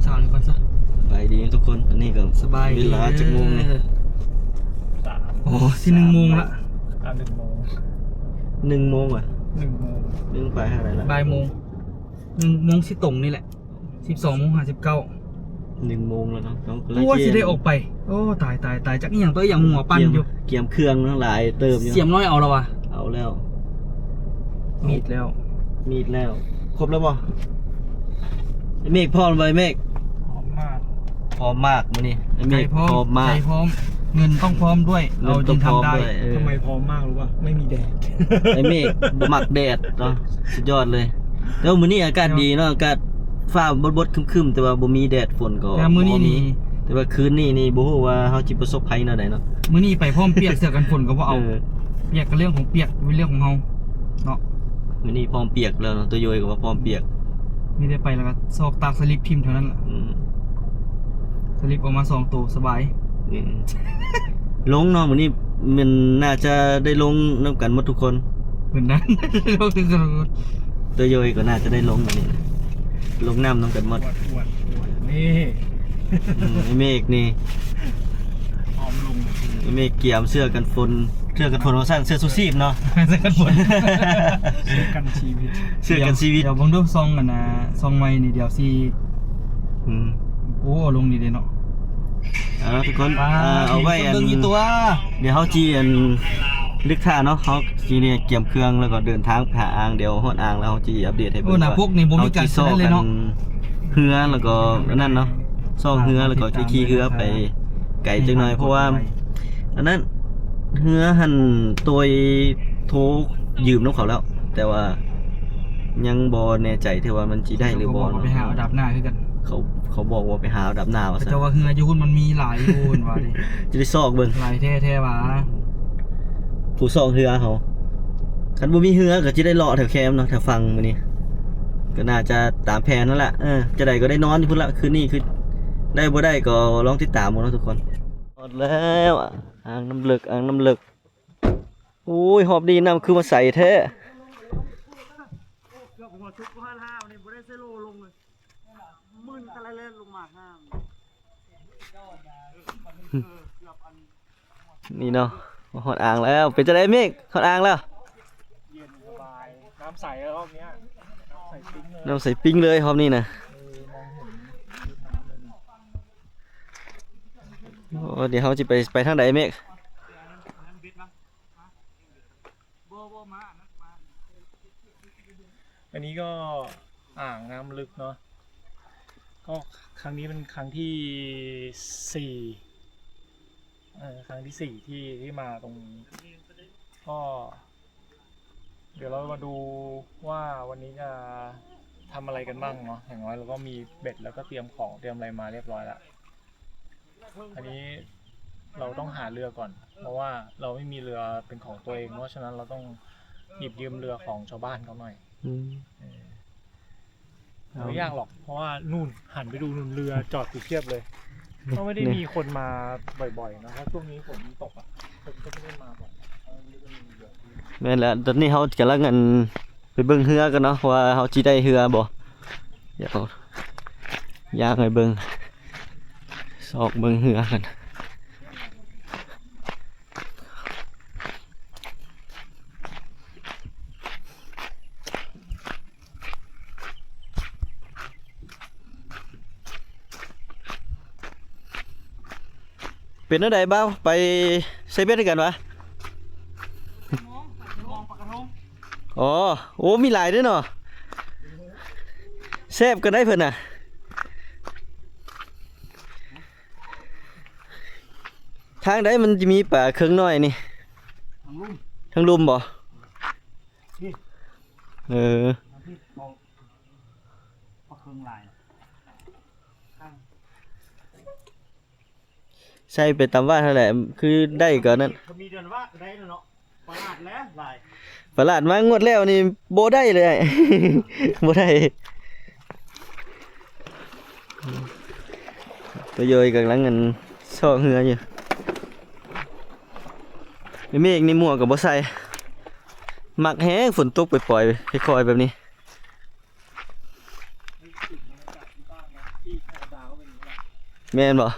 ກ່ອນກ່ອນຊະ ສະບາຍດີທຸກຄົນ. ອັນນີ້ກໍສະບາຍດີ ເວລາຈັກໂມງນີ້? ສາມ ໂອ້ ຊິໜຶ່ງໂມງລະ. ອ່າ ໜຶ່ງໂມງ ໜຶ່ງໂມງຫວາ? ໜຶ່ງໂມງ ໜຶ່ງປາຍເທົ່າໃດລະ? ບ່າຍໂມງ ໜຶ່ງໂມງຊິຕົງນີ້ແຫຼະ. ສິບສອງໂມງຫ້າສິບເກົ້າ ໜຶ່ງໂມງແລ້ວເນາະ. ໂອ້ ວ່າຊິໄດ້ອອກໄປ. ໂອ້ ຕາຍ ຕາຍ ຕາຍ ຈັກອີ່ຫຍັງຕົວະ ອີ່ຫຍັງຫົວປັ່ນຢູ່. ກຽມເຄື່ອງທັງຫຼາຍເຕີບຢູ່. ສຽມນ້ອຍເອົາແລ້ວຫວາ? ເອົາແລ້ວ ມີດແລ້ວ ມີດແລ້ວ. ຄົບແລ້ວບໍ່? ເມກພ້ອມບໍ່? ເມກ ພ້ອມມາກ ພ້ອມມາກມື້ນີ້. ເມກພ້ອມ ພ້ອມມາກ ໃຈພ້ອມ ເງິນຕ້ອງພ້ອມດ້ວຍ ເງິນຕ້ອງພ້ອມດ້ວຍ ເອົາຈຶ່ງທຳໄດ້. ເອີ ທຳໄມພ້ອມມາກຮູ້ປະ? ໄອ້ເມກບໍ່ມັກແດດເນາະ. ສຸດຍອດເລີຍ. ແລ້ວມື້ນີ້ອາກາດດີເນາະ ອາກາດຟ້າບົດໆຄຶ້ມໆ ແຕ່ວ່າບໍ່ມີແດດຝົນກໍ ແຕ່ມື້ນີ້ນີ້ ແຕ່ວ່າຄືນນີ້ນີ້ບໍ່ຮູ້ວ່າເຮົາຊິປະສົບໄພແນວໃດເນາະ. ມື້ນີ້ໄປພ້ອມປຽກ ເສື້ອກັນຝົນກໍບໍ່ເອົາ. ເອີ ປຽກກໍເລື່ອງຂອງປຽກ ເປັນເລື່ອງຂອງເຮົາເນາະ. ມື້ນີ້ພ້ອມປຽກແລ້ວເນາະ ໂຕໂຢຍກໍວ່າພ້ອມປຽກ. ມີແຕ່ໄປແລ້ວກໍຊອກຕາກສະລິບຖິ້ມເທົ່ານັ້ນລະ. ອືມ ສະລິບອອກມາສອງໂຕສະບາຍ. ອືມ ລົງເນາະ ມື້ນີ້ແມ່ນໜ້າຈະໄດ້ລົງນຳກັນໝົດທຸກຄົນ. ເປັນນັ້ນ ໂຕໂຢຍກໍໜ້າຈະໄດ້ລົງມື້ນີ້ ລົງນ້ຳນຳກັນໝົດ. ອວດ ອວດ ອວດ ນີ້ ອືມ ໄອ້ເມກນີ້ ພ້ອມລົງ ໄອ້ເມກກຽມເສື້ອກັນຝົນ ເສື້ອກັນຝົນວ່າຊັ້ນ ເສື້ອຊູຊີບເນາະ ເສື້ອກັນຝົນ ເສື້ອກັນຊີວິດ ເສື້ອກັນຊີວິດ. ດຽວ ດຽວເບິ່ງດູຊ່ອງອັນນ່າ ຊ່ອງໃໝ່ນີ້ ດຽວຊິ ອືມ ໂອ້ ເອົາລົງນີ້ເດ້ເນາະ. ເອົາທຸກຄົນ ອ່າ ເອົາໄວ້ອັນ ດຽວເຮົາຊິອັນລຶກຖ້າເນາະ ເຮົາຊິນີ້ກຽມເຄື່ອງ ແລ້ວກໍເດີນທາງໄປຫາອ່າງ. ດຽວຮອດອ່າງແລ້ວເຮົາຊິອັບເດດໃຫ້ເບິ່ງ. ໂອ້ ໜ້າປົກນີ້ບໍ່ມີການເຮັດເລີຍເນາະ ເຮືອ ແລ້ວກໍອັນນັ້ນເນາະ ຊອກເຮືອ ແລ້ວກໍຊິຂີ່ເຮືອໄປໄກຈັກໜ່ອຍ ເພາະວ່າອັນນັ້ນ ເຮືອຫັ້ນໂຕຍໂທຢືມນຳເຂົາແລ້ວ ແຕ່ວ່າຍັງບໍ່ແນ່ໃຈເທື່ອວ່າມັນຊິໄດ້ຫຼືບໍ່ເນາະ. ໄປຫາເອົາດາບໜ້າຄືກັນ ເຂົາ ເຂົາບອກວ່າໄປຫາເອົາດາບໜ້າວ່າຊັ້ນ. ເຈົ້າວ່າເຮືອຢູ່ພຸ້ນມັນມີຫຼາຍຢູ່ ເພິ່ນວ່າເດ້ ຈະໄດ້ຊອກເບິ່ງ ຫຼາຍແທ້ໆວ່າ ຜູ້ຊອກເຮືອເຮົາ. ຄັນບໍ່ມີເຮືອກໍຈະໄດ້ເລາະແຖວແຄມເນາະ ແຖວຝັ່ງມື້ນີ້ ກໍໜ້າຈະຕາມແຜນນັ້ນແຫຼະ. ເອີ ຈັ່ງໃດກໍໄດ້ນອນຢູ່ພຸ້ນລະ ຄືນນີ້ຄືໄດ້ບໍ່ໄດ້ກໍລອງຕິດຕາມເບິ່ງເນາະທຸກຄົນ. ຮອດແລ້ວ ອ່າງນ້ຳເລິກ ອ່າງນ້ຳເລິກ. ໂອ້ຍ ຮອບນີ້ນ້ຳຄືມາໃສແທ້. ເກືອບຫົວຊຸກຮອດຫ້ານີ້ບໍ່ໄດ້ໃສ່ໂລລົງເລີຍ ມື່ນຕະລະແລ່ນລົງມາຫ້າ. ນີ້ເນາະ ມາຮອດອ່າງແລ້ວ. ເປັນຈັ່ງໃດເມກ ຮອດອ່າງແລ້ວ? ເຢັນສະບາຍ ນ້ຳໃສແລ້ວຮອບນີ້ ນ້ຳໃສປິ້ງເລີຍ ນ້ຳໃສປິ້ງເລີຍຮອບນີ້ນະ. ເອີ ມອງເຫັນ ໂອ້ ດຽວເຮົາຊິໄປ ໄປທາງໃດເມກ? ອັນນີ້ກໍອ່າງນ້ຳເລິກເນາະ ກໍຄັ້ງນີ້ເປັນຄັ້ງທີສີ່ ເອີ ຄັ້ງທີສີ່ທີ່ ທີ່ມາຕົງນີ້ ກໍ ດຽວເຮົາມາດູວ່າວັນນີ້ຈະທຳອະໄລກັນບ້າງເນາະ. ຢ່າງໜ້ອຍເຮົາກໍມີເບັດ ແລ້ວກໍຕຽມຂອງຕຽມອະໄລມາຮຽບຮ້ອຍແລ້ວ. ອັນນີ້ເຮົາຕ້ອງຫາເຮືອກ່ອນ ເພາະວ່າເຮົາໄມ່ມີເຮືອເປັນຂອງຕົວເອງ ເພາະສະນັ້ນເຮົາຕ້ອງຫຍິບຢືມເຮືອຂອງຊາວບ້ານເຂົາໜ້ອຍ. ອືມ ເອີ ເອົາ ບໍ່ຍາກຫຼອກ ເພາະວ່ານູ່ນ ຫັນໄປດູນູ່ນ ເຮືອຈອດຢູ່ພຽບເລີຍ. ກໍໄມ່ໄດ້ມີຄົນມາບ່ອຍໆເນາະ ເພາະຊ່ວງນີ້ຝົນມັນຕົກອະ ຄົນກໍໄມ່ໄດ້ມາບ່ອຍ. ແມ່ນແລ້ວ ຕອນນີ້ເຮົາກຳລັງ ອັນ ໄປເບິ່ງເຮືອກັນເນາະ ວ່າເຮົາຊິໄດ້ເຮືອບໍ່. ດຽວຍ່າງໄປເບິ່ງ ຊອກເບິ່ງເຮືອກັນ. ເປັນແນວໃດບ່າວ ໄປໃສ່ເບັດຄືກັນຫວາ? ອໍ ໂອ້ ມີຫຼາຍເດ້ເນາະ ແຊບກັນໄດ໋ເພິ່ນນະ. ທາງໃດມັນຈະມີປາເຄິ່ງນ້ອຍນີ້? ທາງລຸ່ມ ທາງລຸ່ມບໍ່? ນີ້ ເອີ ທາງນີ້ ປາເຄິ່ງຫຼາຍ ໃສ່ໄປຕາມວາດຫັ້ນແຫຼະ ຄືໄດ້ກໍນັ້ນ ມີເດືອນວາດກໍໄດ້ແລ້ວເນາະ. ປະຫຼາດແຫຼະຫຼາຍ ປະຫຼາດມາງວດແລ້ວນີ້ບໍ່ໄດ້ເລີຍ ບໍ່ໄດ້. ໂຕໂຢຍກຳລັງ ອັນ ຊອກເຮືອຢູ່. ເມກນີ້ໝວກກໍບໍ່ໃສ່ ມັກແຮງ ຝົນຕົກປ່ອຍໆ ຄ່ອຍໆ ແບບນີ້. ທີ່ທຳມະດາ ແມ່ນບໍ່?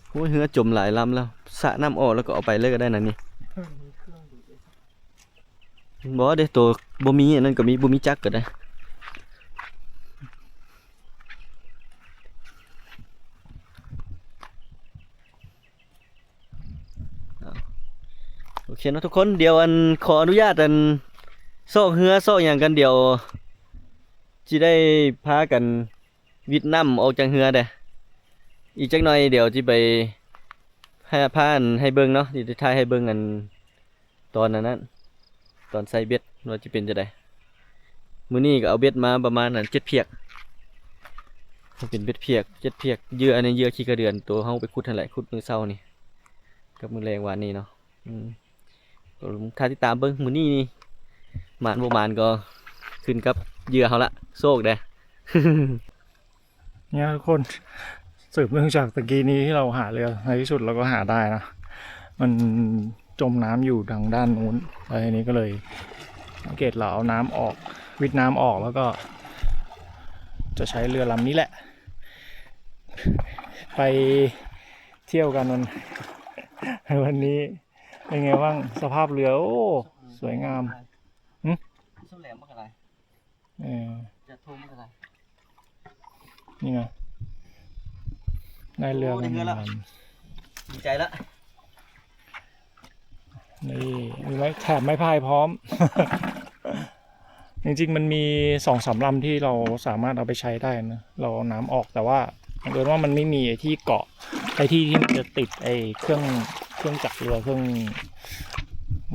ໂອ້ຍ ເຮືອຈົມຫຼາຍລຳແລ້ວ ສະນ້ຳອອກແລ້ວກໍເອົາໄປເລີຍກໍໄດ້ນະນີ້. ບໍ່ເດ້ ໂຕບໍ່ມີອັນນັ້ນກໍມີ ບໍ່ມີຈັກກໍໄດ້. ໂອເຄເນາະທຸກຄົນ ດຽວອັນ ຂໍອະນຸຍາດອັນ ຊອກເຮືອຊອກຫຍັງກັນ ດຽວຊິໄດ້ພາກັນວິດນ້ຳອອກຈາກເຮືອເດ້. ອີກຈັກໜ່ອຍດຽວຊິໄປ ໃຫ້ ພາອັນ ໃຫ້ເບິ່ງເນາະ ຊິໄດ້ຖ່າຍໃຫ້ເບິ່ງອັນ ຕອນນັ້ນ ຕອນໃສ່ເບັດວ່າຈະເປັນຈັ່ງໃດ. ມື້ນີ້ກໍເອົາເບັດມາປະມານອັນ ເຈັດພຽກ ເປັນເບັດພຽກ ເຈັດພຽກ ເຫຍື່ອອັນນີ້ ເຫຍື່ອຂີ້ກະເດືອນ ໂຕເຮົາໄປຂຸດຫັ້ນແຫຼະ ຂຸດມື້ເຊົ້ານີ້ກັບມື້ແລງວານນີ້ເນາະ. ອືມ ກໍຖ້າຕິດຕາມເບິ່ງ ມື້ນີ້ນີ້ ໝານບໍ່ໝານກໍຂຶ້ນກັບເຫຍື່ອເຮົາລະ ໂຊກເດ້. เนี่ยทุกคน สืบเนื่องจากตะกี้นี้ที่เราหาเรือ ในที่สุดเราก็หาได้นะ มันจมน้ำอยู่ทางด้านนู้น แล้วทีนี้ก็เลยสังเกตเราเอาน้ำออก วิทย์น้ำออก แล้วก็จะใช้เรือลำนี้แหละ ไปเที่ยวกันวัน วันนี้ เป็นไงบ้างสภาพเรือ โอ้ สวยงาม หึ ส้มแหลมบ่กะหลาย เออ จะโทรมันก็ได้ นี่นะ ได้เรือ โอ้ ได้เรือละ ลำ ดีใจละ นี่ มีไม้ แถมไม้พายพร้อม จริงๆ มันมีสองสามลำที่เราสามารถเอาไปใช้ได้นะ เราเอาน้ำออก แต่ว่าบังเอิญว่ามันไม่มีไอ้ที่เกาะ ไอ้ที่ ที่มันจะติดไอ้เครื่อง เครื่องจักรเรือ เครื่อง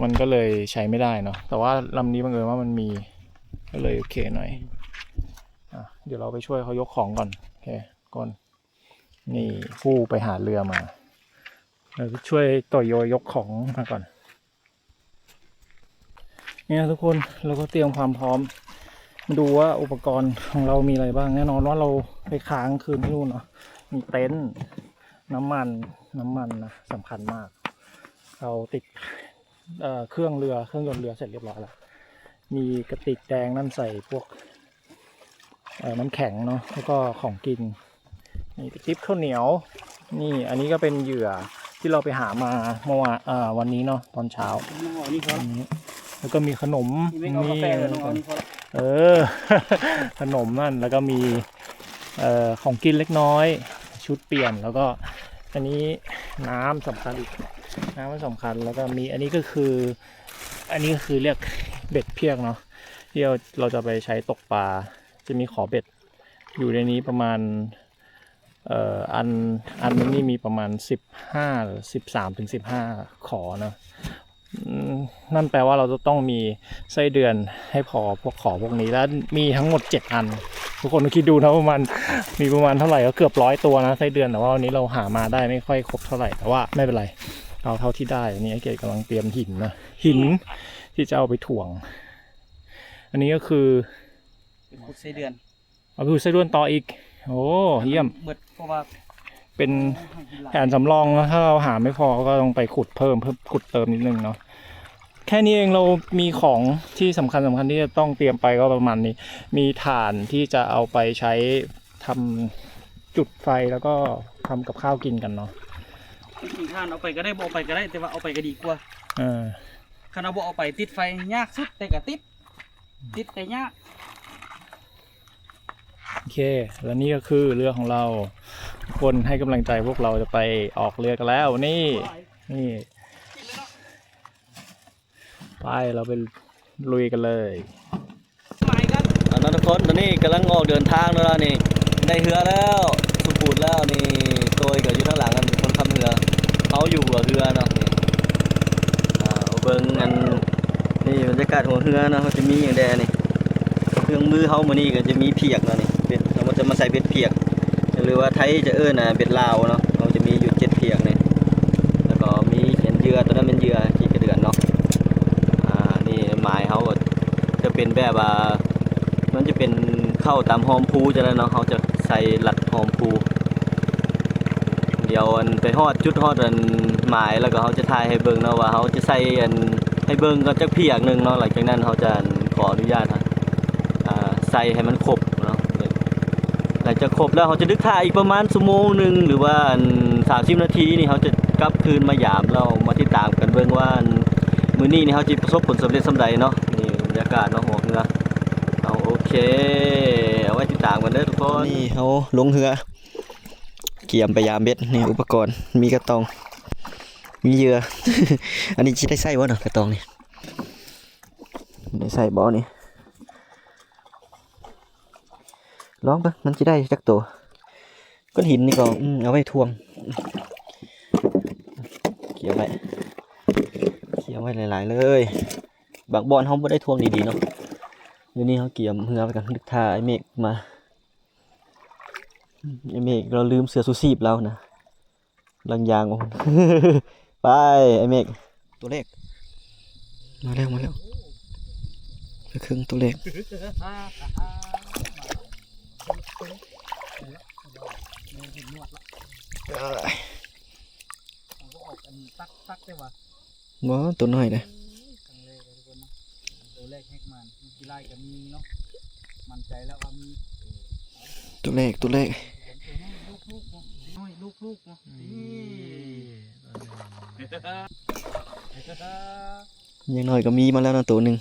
มันก็เลยใช้ไม่ได้เนาะ แต่ว่าลำนี้บังเอิญว่ามันมี ก็เลยโอเคหน่อย อ่ะ เดี๋ยวเราไปช่วยเขายกของก่อน โอเค ก่อน นี่ ผู้ไปหาเรือมา เราช่วยโตโยยกของมาก่อน เนี่ยทุกคน เราก็เตรียมความพร้อม มาดูว่าอุปกรณ์ของเรามีอะไรบ้าง แน่นอนว่าเราไปค้างคืนที่นู่นเนาะ มีเต็นท์ น้ำมัน น้ำมันนะ สำคัญมาก เราติด เอ่อ เครื่องเรือ เครื่องยนต์เรือเสร็จเรียบร้อยแล้ว มีกระติกแดงนั่นใส่พวก เอ่อ น้ำแข็งเนาะ แล้วก็ของกิน นี่กระติบข้าวเหนียว นี่ อันนี้ก็เป็นเหยื่อที่เราไปหามาเมื่อวาน เอ่อ วันนี้เนาะ ตอนเช้า เอาอันนี้พอละ อันนี้ แล้วก็มีขนม นี่ไม่เอากาแฟเลย นี่ น้องเอาอันนี้พอละ เออ ขนมนั่น แล้วก็มี เอ่อ ของกินเล็กน้อย ชุดเปลี่ยน แล้วก็อันนี้น้ำสำคัญอีก น้ำมันสำคัญ แล้วก็มีอันนี้ก็คือ อันนี้ก็คือเรียกเบ็ดเพียกเนาะ ที่เรา เราจะไปใช้ตกปลา จะมีขอเบ็ดอยู่ในนี้ประมาณ เอ่อ อัน อันนึงนี่มีประมาณสิบห้า หรือสิบสามถึงสิบห้าขอเนาะ อืม นั่นแปลว่าเราจะต้องมีไส้เดือนให้พอพวกขอพวกนี้ แล้วมีทั้งหมดเจ็ดอัน ทุกคนคิดดูนะ ประมาณ มีประมาณเท่าไหร่ ก็เกือบร้อยตัวนะไส้เดือน แต่ว่าวันนี้เราหามาได้ไม่ค่อยครบเท่าไหร่ แต่ว่าไม่เป็นไร เอาเท่าที่ได้ อันนี้ไอ้เกดกำลังเตรียมหินนะ หินที่จะเอาไปถ่วง อันนี้ก็คือ ไปขุดไส้เดือน เอาไปขุดไส้เดือนต่ออีก โอ้ เยี่ยม หมด เพราะว่าเป็นแผนสำรองนะ ถ้าเราหาไม่พอก็ต้องไปขุดเพิ่ม เพิ่ม ขุดเติมนิดนึงเนาะ แค่นี้เอง เรามีของที่สำคัญสำคัญที่จะต้องเตรียมไปก็ประมาณนี้ มีถ่านที่จะเอาไปใช้ทำจุดไฟ แล้วก็ทำกับข้าวกินกันเนาะ จริงๆ ถ่านเอาไปก็ได้ บ่เอาไปก็ได้ แต่ว่าเอาไปก็ดีกว่า เออ คันเอา บ่เอาไปติดไฟยากสุด แต่ก็ติด ติดแต่ยาก โอเค และนี่ก็คือเรือของเรา ทุกคนให้กำลังใจพวกเราจะไปออกเรือกันแล้ว นี่ นี่ ไป เราไปลุยกันเลย อันนั้นทุกคน ตอนนี้กำลังออกเดินทางแล้วนี่ ได้เฮือแล้ว สมบูรณ์แล้วนี่ โตยก็อยู่ทางหลังกัน คนขับเฮือ เฮาอยู่หัวเฮือเนาะนี่ อ่า เบิ่งอัน นี่บรรยากาศหัวเฮือเนาะ มันจะมีหยังแด่นี่ เครื่องมือเฮามื้อนี้ก็จะมีเพียกเนาะนี่ เป็น เฮาจะมาใส่เบ็ดเพียก หรือว่าไทยจะเอิ้นน่ะเบ็ดลาวเนาะ เฮาจะมีอยู่เจ็ดเพียกนี่ แล้วก็มีเห็นเหยื่อ ตัวนั้นเป็นเหยื่อขี้กระเดือนเนาะ อ่า นี่หมายเฮาก็จะเป็นแบบว่า มันจะเป็นเข้าตามฮอมภูจั่งนั้นเนาะ เฮาจะใส่ลัดฮอมภู เดี๋ ດຽວອັນໄປຮອດຈຸດ ຮອດອັນໝາຍ ແລ້ວກໍເຮົາຈະຖ່າຍໃຫ້ເບິ່ງເນາະ ວ່າເຮົາຈະໃສ່ອັນ ໃຫ້ເບິ່ງກ່ອນຈັກພຽກໜຶ່ງເນາະ ຫຼັງຈາກນັ້ນເຮົາຈະອັນຂໍອະນຸຍາດ ອ່າ ໃສ່ໃຫ້ມັນຄົບເນາະ. ຫຼັງຈາກຄົບແລ້ວ ເຮົາຈະດຶກຖ້າອີກປະມານຊົ່ວໂມງໜຶ່ງ ຫຼືວ່າອັນສາມສິບນາທີນີ້ ເຮົາຈະກັບຄືນມາຢາມ ແລ້ວມາຕິດຕາມກັນເບິ່ງວ່າ ອັນມື້ນີ້ນີ້ເຮົາຈະປະສົບຜົນສຳເລັດສ່ຳໃດເນາະ. ນີ້ບັນຍາກາດເນາະ ຫົວເຮືອ. ເອົາ ໂອເຄ ເອົາໄວ້ຕິດຕາມກັນເດີທຸກຄົນ. ນີ້ເຮົາລົງເຮືອ ກຽມໄປຢາມເບັດ. ນີ້ອຸປະກອນ ມີກະຕ່ອງ ມີເຫຍື່ອ ອັນນີ້ຊິໄດ້ໃຊ້ບໍ່ເນາະ ກະຕ່ອງນີ້ ໄດ້ໃຊ້ບໍ່ນີ້? ລອງເບິ່ງ ມັນຊິໄດ້ຈັກໂຕ. ກ້ອນຫີນນີ້ກໍ ອືມ ເອົາໄວ້ຖ່ວງ ກຽມໄວ້ ກຽມໄວ້ຫຼາຍໆເລີຍ. ບາງບ່ອນເຮົາບໍ່ໄດ້ຖ່ວງດີໆເນາະ. ດຽວນີ້ເຮົາກຽມເຮືອໄວ້ກ່ອນ ດຶກຖ້າອ້າຍເມກມາ. ອ້າຍເມກລາວລືມເສື້ອຊູຊີບລາວນະ. ຫຼັງຢາງ ໂອ້ ໄປ ໄອ້ເມກ ຕົວແລກ ມາແລ້ວ ມາແລ້ວ ປາເຄິ່ງຕົວແລກ. ບໍ່ ຕົວນ້ອຍເດ້ ຕົວແລກ ຕົວແລກ ຢ່າງໜ້ອຍກໍມີມາແລ້ວເນາະ ໂຕໜຶ່ງ.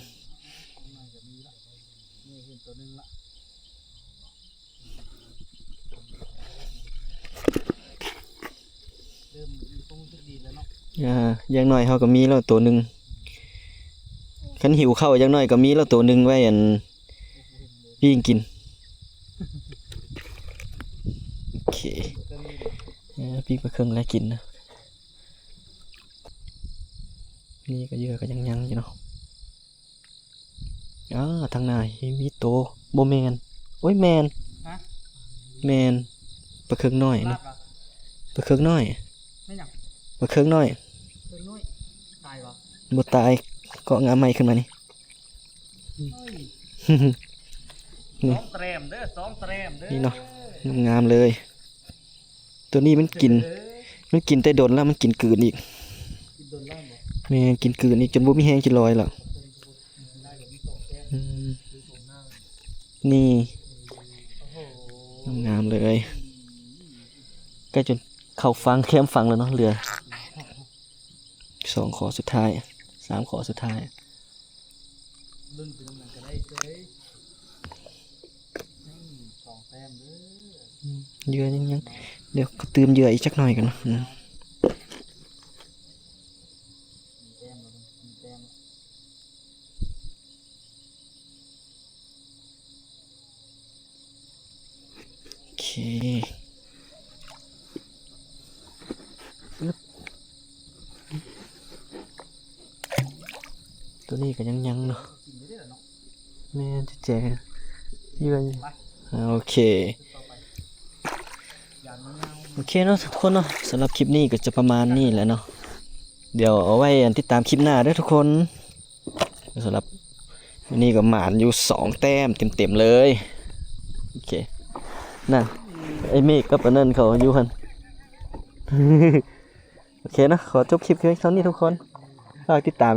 ອ່າ ຢ່າງໜ້ອຍເຮົາກໍມີແລ້ວໂຕໜຶ່ງ. ຄັນຫິວເຂົ້າ ຢ່າງໜ້ອຍກໍມີແລ້ວໂຕໜຶ່ງໄວ້ ອັນ ປີ້ງກິນ. ໂອເຄ ເອີ ປີ້ງປາເຄິ່ງແລະກິນນະ. ນີ້ກໍເຫຍື່ອກໍຍັງຍັງຢູ່ເນາະ. ອາ ທາງໜ້າມີໂຕ ບໍ່ແມ່ນ ໂອ້ຍ ແມ່ນ ຮະ ແມ່ນ ປາເຄິ່ງນ້ອຍເນາະ. ປາເຄິ່ງນ້ອຍ ແມ່ນຫຍັງ? ປາເຄິ່ງນ້ອຍ ເຄິ່ງນ້ອຍ ຕາຍບໍ່? ບໍ່ຕາຍ ເກາະງາໃໝ່ຂຶ້ນມານີ້. ເຮີ້ຍ ນີ້ ສອງແຕ້ມເດີ ສອງແຕ້ມເດີ ນີ້ເນາະ ງາມໆເລີຍ. ຕົວນີ້ມັນກິນ ເອີ ມັນກິນແຕ່ດົນແລ້ວ ມັນກິນກືນອີກ. ກິນດົນແລ້ວບໍ່? ແມ່ນ ກິນກືນອີກ ຈົນບໍ່ມີແຮງຊິລອຍແລ້ວ. ອືມ ນີ້ ໂອ້ໂຫ ງາມເລີຍ ໃກ້ຈົນເຂົ້າຝັ່ງ ແຄມຝັ່ງແລ້ວເນາະ. ເຫຼືອສອງຂໍ້ສຸດທ້າຍ ສາມຂໍ້ສຸດທ້າຍ. ລຸ້ນໄປນຳກັນກໍໄດ້ເອີຍ ອືມ ສອງແຕ້ມເດີ. ອືມ ເຫຍື່ອຍັງ ຍັງ ດຽວກໍຕື່ມເຫຍື່ອອີກຈັກໜ້ອຍກ່ອນເນາະ. ອືມ ໂອເຄ ຕົວນີ້ກໍຍັງຍັງເນາະ. ແມ່ນ ແຈະ ເຫຍື່ອຢູ່. ອ່າ ໂອເຄ ໂອເຄເນາະທຸກຄົນເນາະ ສຳລັບຄລິບນີ້ກໍຈະປະມານນີ້ແຫຼະເນາະ. ດຽວເອົາໄວ້ອັນຕິດຕາມຄລິບໜ້າເດີທຸກຄົນ. ສຳລັບມື້ນີ້ກໍໝານຢູ່ສອງແຕ້ມເຕັມໆເລີຍ. ໂອເຄ ນັ້ນ ໄອ້ເມກກັບອັນນັ້ນເຂົາຢູ່ຫັ້ນ. ໂອເຄເນາະ ຂໍຈົບຄລິບພຽງເທົ່ານີ້ທຸກຄົນ ຝາກຕິດຕາມ.